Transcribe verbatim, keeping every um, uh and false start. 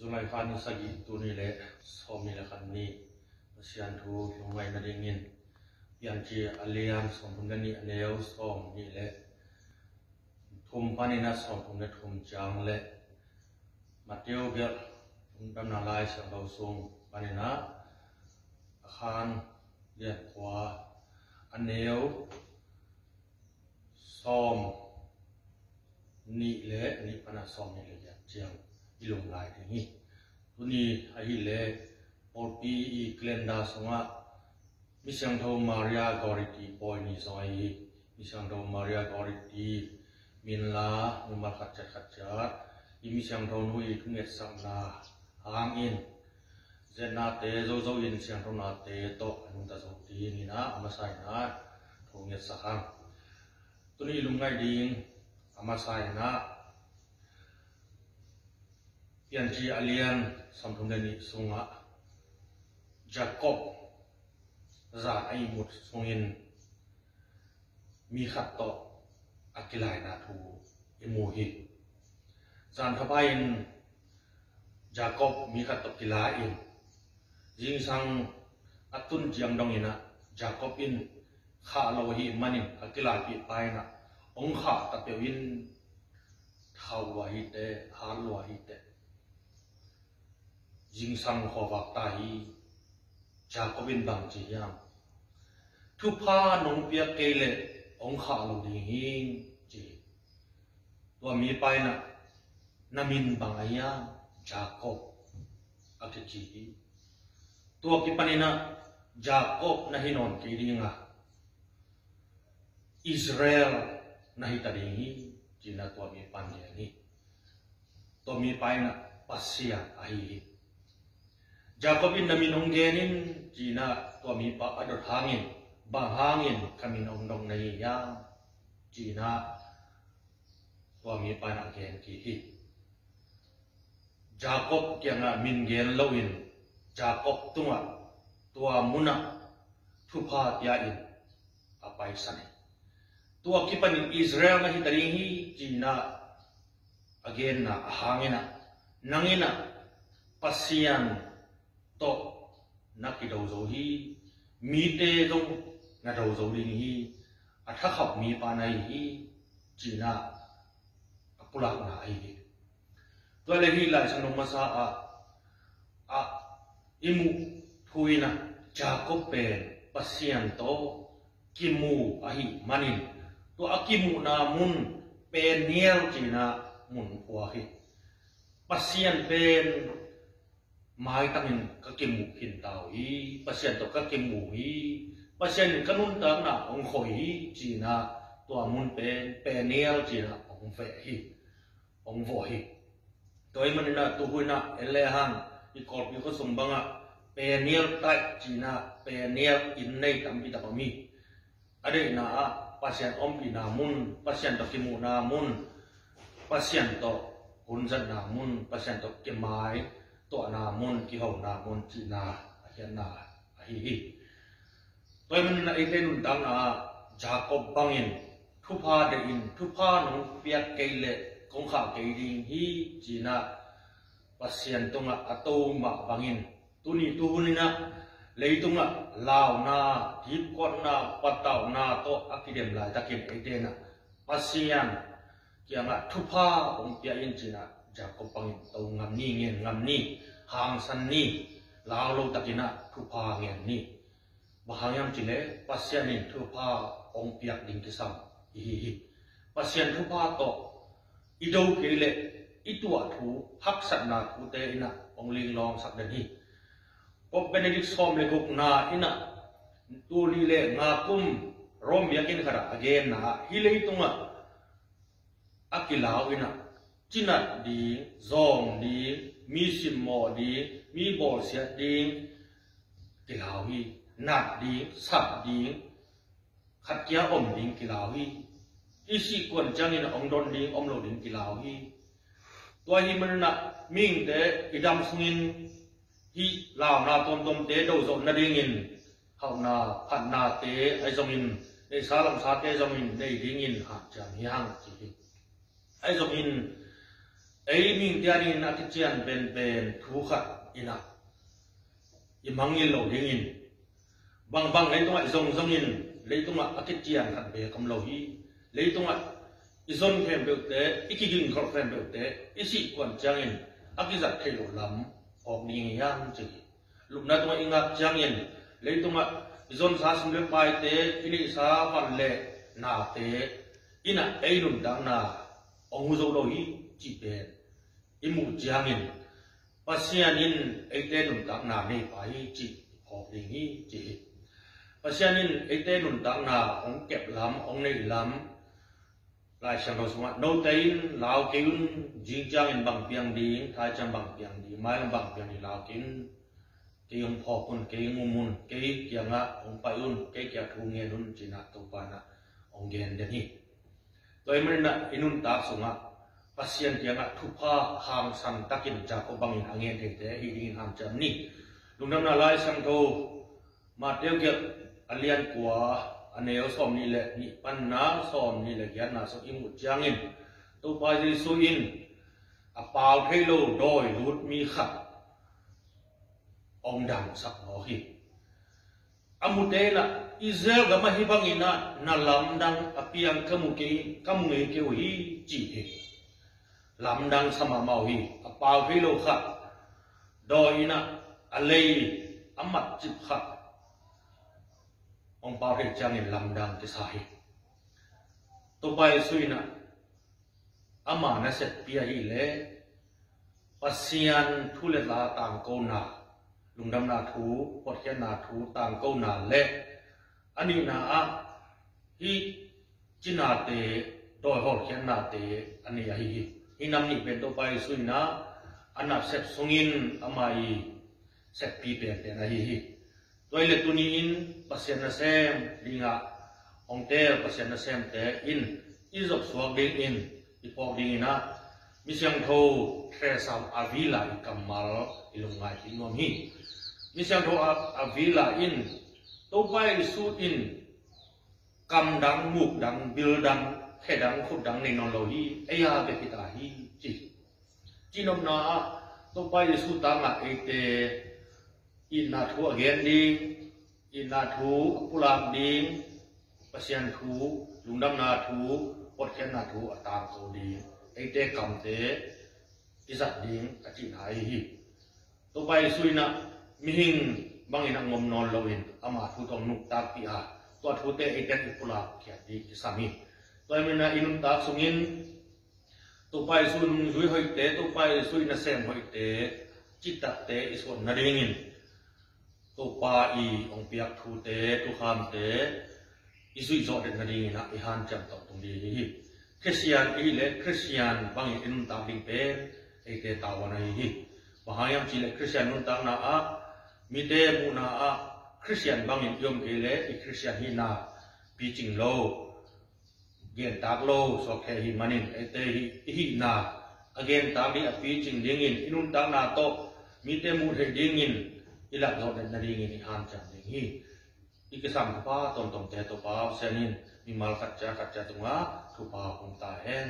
July kha ni sagih, tuni le sawmnih le khat ni, Pasian thu lungngaih nadingin Piancil a lian sawmthum le nih, a neu sawmnih le thum panin a sawmthum le thum ciang le Matthew biak Lungdamna Lai Siangtho sung panin a khan lian kua, a neu sawmnih le nih pan a sawmnih le giat ciang i lungngai ding hi. Tuni ahih leh pawlpi i calendar sungah Misiangtho Maria Goretti pawi ni zong ahi hi. Misiangtho Maria Goretti min la, mimal khat ciat khat ciat i Misiangtho nu i thungetsakna hangin zetnate zozo in siangthonate tawh a nungta zo dingin a masa in a thungetsak hang. Tuni lungngaih ding a masa in a Piancil a lian sawmthum le nih sungah Jacob zan a ihmut sungin mi khat tawh a kilaina thu i mu hi. Zan thapai in Jacob mi khat tawh kila in zingsang a tun ciang dongin a Jacob in khah lo ahih manin a kilaipih pa in a hong khah ta peuh in thau lua hi teh, hat lua hi teh. Zingsang khuavak ta hi. Jacob in bang ci hiam? Thupha nong piak kei leh hong khah lo ding hi, ci hi. Tua mipa in a, na min bang a hiam? Jacob a kici hi. Tua kipanin a Jacob na hi nawn kei ding a, Israel na hi ta ding hi, ci-in a tua mipa in gen hi. Tua mipa in a Pasian ahi hi. Jacob in na min hong gen in, ci-in a tua mipa a dot hangin, bang hangin ka min hong dong na hi hiam, ci-in a tua mipa in a gen kik hi. Jacob kiangah min gen loin Jacob tungah tua munah thupha pia in a paisan hi. Tua kipanin Israel na hi ta ding hi, ci-in a a genna a hangin a, nang in a Pasian tawh na kido zo hi, mite zong na do zo ding hi, a thakhauh mipa na hi hi, ci-in a a pulakna ahi hi. Tua le hih Lai Siangtho masa ah, ah, i muh thu in a Jacob pen Pasian tawh kimu ahih manin tua a kimuhna mun Peniel ci-in a mun phuak hi. Pasian pen maitangin ka kimuh khin ta uh hi, Pasian tawh ka kimu hi, Pasian in ka nuntakna hong khoi hi, ci-in a tua mun pen Peniel ci-in a hong veh hi, hong vawh hi. Tua ahih manin a tu hun in a en le hang i Kawlpi khua sung bangah Peniel taih ci-in a Peniel inn nei tampi tak om hi. A deihna ah Pasian ompihna mun, Pasian tawh kimuhna mun, Pasian tawh hunzatna mun, Pasian tawh kimaituahna mun, kihona mun cihna a khiatna ahi hi. Tua ahih manin a eite nuntakna ah Jacob bangin thupha deih in, thupha nong piak kei leh kong khah kei ding hi, ci-in a Pasian tungah a to mah bangin tuni tu hun in a leitungah launa, dipkuatna, patauhna tawh a kidem laitakin eite in a Pasian kiangah thupha hong pia in ci-in a Jacob bangin to ngam ni, ngen ngam ni, hangsan ni, lau lo takin a thupha ngen ni. Bang hang hiam cih leh Pasian in thupha hong piak ding kisam i hi hi. Pasian thupha tawh i do kei leh i tuah thu, haksatna thute in a hong linglawngsak den hi. Pope Benedict sawm le gukna in a tul nih le nga kum Rome biakinn khat ah a genna ah hih leitungah a kilau in a cinat ding, zawng ding, mi simmawh ding, mi bawlsiat ding kilau hi. Nat ding, sat ding, khat kia om ding kilau hi. I sih kuan ciangin a hong don ding om lo ding kilau hi. Tua ahih manin a mihingte i dam sungin hih launa tuamtuamte do zawh nadingin hauhna phatnate ahi zongin, neihsa lamsate zongin nei dingin hanciam hi hang ci hi. Ahi zongin Ei mihingte adingin a kician penpen thu khat in ah i mangngilh loh dingin, bangbang leitungah i zongzongin leitungah a kician khat beek om lo hi. Leitungah i zon khempeuhte, i kigingkholh khempeuhte i sih kuan ciangin a kizat theih loh lam phawk ding hi hiam ci hi. Lupna tungah i ngak ciangin leitungah i zonsa sum le paite, i neihsa van le nate in ah ei nuntakna hong hu zo lo hi cih pen i muh ciangin Pasian in eite nuntakna neipa hi cih phawk ding hi ci hi. Pasian in eite nuntakna hong kep lam, hong neih lam Lai Siangtho sungah, "Note in lau kei un, zing ciangin bang piang ding, thai ciang bang piang ding, mailam bang piang ding lau kei un. Kei hong phawk un, kei hong um un, kei kiangah hong pai un, kei kiang thu ngen un," ci-in ah Topa in ah hong gen den hi. Tua ahih manin ah i nuntak sungah Pasian kiangah thupha hangsan takin Jacob bangin a ngen theite hi dingin hanciam ni. Lungdamna Lai Siangtho Matthai kiat a lian kua, a neu sawmnih le nih panna sawmnih le giatna sung i muh ciangin, Topa Jesu in a pau thei lo dawi lut mi khat hong dangsak mawk hi. A mute in ah, "Israel gam ahi bangin ah na lamdang a piang ka mu kei, ka mu ngei kei uh hi," ci hi. Lamdang sa mahmah uh hi. A pau thei lo khat, dawi in ah a lei a matcip khat hong pau thei ciangin lamdang kisa hi. Topa Jesu in ah ama naseppi ahih leh Pasian thu le la tangkona, lungdamna thu, hotkhiatna thu tangkona le a nihna ah hih cinate, dawi hawlkhiatnate a nei ahi hi. Hih nam nih pen Topa Jesu in ah a nasep sungin ama i seppi penpen ahi hi. Tua ahih leh tuni-in Pasian nasem dingah hong teel Pasian nasemte in i zopsuak dingin, i phawk dingin ah Misiangtho Teresa Avila i kammal i lungngaih kik nuam hi. Misiangtho A-, Avila in, "Topa Jesu in kam dang, muk dang, bil dang, khe dang, khut dang nei nawn lo hi, ei a bek hi ta hi," ci. Cihnopna ah Topa Jesu tangah eite itna thu a gen ding, itna thu a pulak ding, Pasian thu, lungdamna thu, hotkhiatna thu a tangko ding, eite kamte i zat ding a cihna ahi hi. Topa Jesu in ah mihing bangin a ngom nawn loin ama thu tawh nuktakpih a, tua thute eite i pulak khiat ding kisam hi. Tua ahih manin ah i nuntak sungin Topa Jesu nungzui hoihte, Topa Jesu i nasem hoihte, citakte i suan nadingin Topa i hong piak thute, thukhamte i zuih zawh det nadingin ah i hanciam tawh tung ding hi. Khristian i hih leh Khristian bangin i nuntak ding pen eite tavuan ahi hi. Bang hang hiam cih leh Khristian nuntakna ah mite muhna ah Khristian bangin i om kei leh i Khristian hihna picing lo, gentak lo suak thei ahih manin eite i hihna a gentak ding, a picing dingin i nuntakna tawh mite muh theih dingin i lak zawh det nadingin i hanciam ding hi. I kisam thupha tuamtuamte Topa Pasian in mimal khatcia khatcia tungah thupha hong ta hen.